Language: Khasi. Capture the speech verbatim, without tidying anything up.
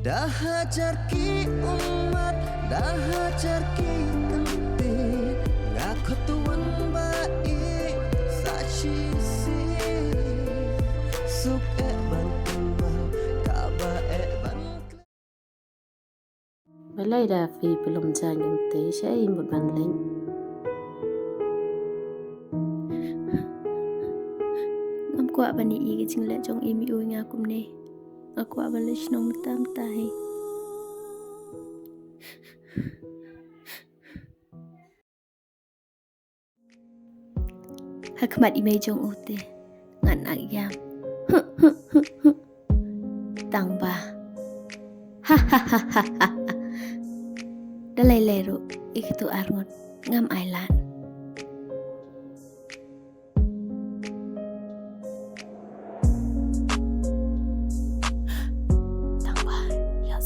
Da hajar ki ummat, da hajar ki kyntien, nga khot wan ba ïeit sa shisien. Suk eh ban kynmaw, kaba eh ban. Balei da phi pylum jaiñ kumtei, shaei mut ban leit. Ngam kwah ban ïohi ka jingleh jong i mei u ïa nga kumne. Nga kwah ban leit shnong mynta mynta hi. Ha khmat i mei jong u te ngan ak ïam. Tang ba, da lei lei ruh i katu ar ngut ngam ai lad. Tang ba ïa